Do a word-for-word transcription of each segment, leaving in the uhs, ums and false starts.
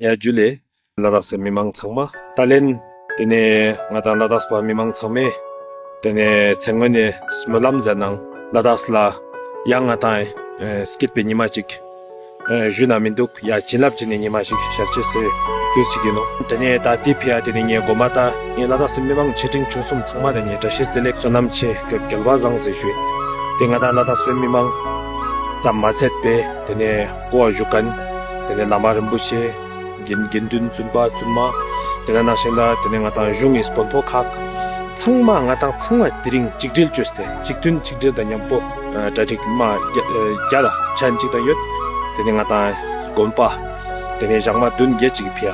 ཡ་ཇུ་ལེ། ལ་དྭགས་སི་མི་མང་ཚང་མ། ད་ལན་ཏེ་ནེ་ང་དང་ལ་དྭགས་པ་མི་མང་ཚང་མས་ཏེ་ནེ་ཚེ་སྔོན་ནེ་སྨོན་ལམ་ཟེར་ནང་ལ་དྭགས་ལ་ཡང་ང་དང་ཨེ་སྐྱིད་པའི་ཉི་མ་ཅིག་ཨེ་ཞུ་ན་མི་འདུག། ཡ་བྱིན་རླབས་ཅན་ནི་ཉི་མ་ཞིག་ཤར་ཅེས་སི་དུས་ཤིག་ཨིན་ནོག། ཏེ་ནེ་ད་ཏེའི་ཕི་ཡ་ཏེ་ནེ་ངའི་གོ་མ་ད་ངའི་ལ་དྭགས་སི་མི་མང་ཆེ་འབྲིང་ཆུང་གསུམ་ཚང་མ་ལ་ངས་བཀྲ་ཤིས་བདེ་ལེགས་བསོད་ནམས་ཆེ་སྐྱབས་རྒྱལ་བ་བཟང་ཟེར་ཞུ་ཡིན། ཏེ་ང་དང་ལ་དྭགས་སི་མི་མང་ཙམ་མ་ཚད་པའི་ཏེ་ནེ་སྐུ་བ་བཞུགས་མཁན་ཏེ་ནེ་བླ་མ་རིན་པོ་ཆེ་དགེ་དགེ་འདུན་བཙུན་པ་བཙུན་མ། ཏེ་ནེ་ནང་བཞིན་ལ་ཏེ་ནེ་ང་དང་གཞུང་གི་དཔོན་པོ་ཁག་ཚང་མ་ང་དང་ཚང་མ་དེ་རིང་གཅིག་སྒྲིལ་བཅོས་ཏེ་གཅིག་མཐུན་གཅིག་སྒྲིལ་དང་མཉམ་པོ་ཨ་གྲ་སྒྲིག་མ་རྒྱ་ཨ་རྒྱ་ལ་ཆ་ཨིན་ཅིག་དང་ཡོད། ཏེ་ནེ་ང་དང་དགོན་པ་ཏེ་ནེ་ཞག་མ་བདུན་བརྒྱད་ཅིག་ཕི་ཡ་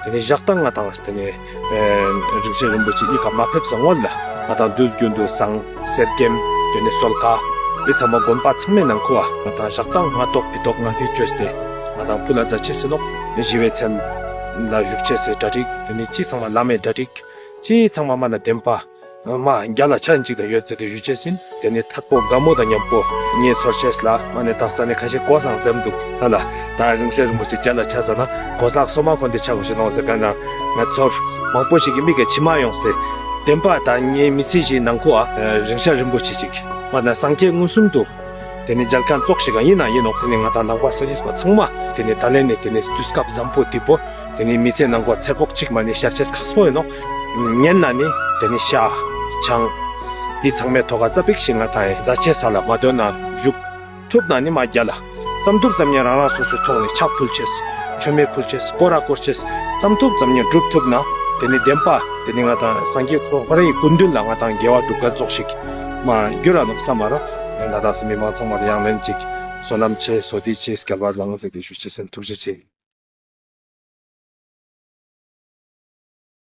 ཏེ་ནེ་ཞག་དང་ང་དང་ཏེ་ནེ་ཨེ་རིན་ཆེན་རིན་པོ་ཆེ་ཨི་ཀ་མ་ཕེབས་སྔོན་ལ་ང་དང་དུས་རྒྱུན་དུ་ཟངས་གསེར་སྐྱེམས་ཏེ་ནེ་གསོལ་ཁ་འི་ཚང་མ་དགོན་པ་ཚང་མའི་ནང་ཁུལ་བ་ང་དང་ཞག་དང་སྔ་ཏོག་ཕི་ཏོག་ང་ཕི་བཅོས་ཏེ་ང་དང་ཕུལ་ལ་མཛད་ཅེས་ཨིན་ནོག། ཞི་བའི་མཚན་ལ་བཞུགས་ཅེས་སི་གྲ་སྒྲིག་ཏེ་ནེ་ཅི་ཚང་མ་བླ་མའི་གྲ་སྒྲིག་ཅི་ཚང་མ་མ་ན་བདེན་པ་མ་རྒྱ་ལ་ཆ་ཨིན་ཅིག་དང་ཡོད་ཟེར་ཏེ་ཞུ་ཅེས་ཨིན། ཏེ་ནེ་ཐད་པོ་དགའ་མོ་དང་མཉམ་པོ་ངའི་ཚོར་ཅེས་ལ་མ་ནེ་ད་ས་ནེ་ཁ་ཤས་གོ་སང་འཛེམ་འདུག་ད་ལ་ད་རིན་ཆེན་རིན་པོ་ཆེ་རྒྱ་ལ་ཆ་ཟ་ན་གོས་ལག་སོ་མ་གོན་ཏེ་ཆ་གོ་ཤེས་ནོག་ཟེར་མཁན་ན་ང་ཚོར་མང་པོ་ཞིག་གི་མིག་གི་མཆི་མ་ཡོངས་ཏེ་བདེན་པ་ད་ངའི་མི་ཚེ་ཞིག་ནང་ཁུལ་བ་རིན་ཆེན་རིན་པོ་ཆེ་ཅིག་མ་ན་སངས་རྒྱས་མངོན་སུམ་དུ་ཏེ་ནེ་མཇལ་མཁན་ཙོགས་ཤིག་ག་ཨིན་ན་ཨིན་ནོག། ཏེ་ནེ་ང་དང་ནང་པ་སངས་རྒྱས་པ་ཚང་མ་ཏེ་ནེ་ད་ལན་ནེ་ཏེ་ནེ་དུས་སྐབས་བཟང་པོ་དེ་པོ་ཏེ་ནེ་མི་ཚེ་ནང་ཁུལ་བ་ཚེ་ཕོག་ཅིག་མ་ནེ་ཤར་ཅེས་ཁག་པོ་ཨིན་ནོག། ཉན་ན་ནི་ཏེ་ནེ་ཤ་ཆང་འི་ཚང་མའི་ཐོག་ག་ཙ་པིག་ཞིག་ང་དང་ཡང་མཛད་ཅེས་ས་ལ་མ་དོན་ན་བཞུགས་ཐུབ་ན་ནི་མ་རྒྱ་ལ་ཙམ་ཐུབ་ཙམ་ཉན་རང་རང་སོ་སོའི་ཐོག་ནེ་ཕྱག་ཕུལ་ཅེས་མཆོད་མེ་ཕུལ་ཅེས་སྐོར་ར་སྐོར་ཅེས་ཙམ་ཐུབ་ཙམ་ཉན་སྒྲུབ་ཐུབ་ན་ཏེ་ནེ་བདེན་པ་ཏེ་ནེ་ང་དང་སངས་རྒྱས་ཁོ་ཁོ་རའི་སྐུ་མདུན་ལ་ང་དང་དགེ་བ་སྒྲུབ་མཁན་ཙོགས་ཤིག་མ་གྱུར་ར་ནོག་བསམ་མ་རོ། ལ་དྭགས་སི་མི་མང་ཚང་མ་ལ་ཡང་ལན་ཅིག་བསོད་ནམས་ཆེ་བསོད་བདེ་ཆེ་སྐལ་བ་བཟང་ཟེར་ཏེ་ཞུ་ཅེས་ཨིན། ཐུགས་རྗེ་ཆེ།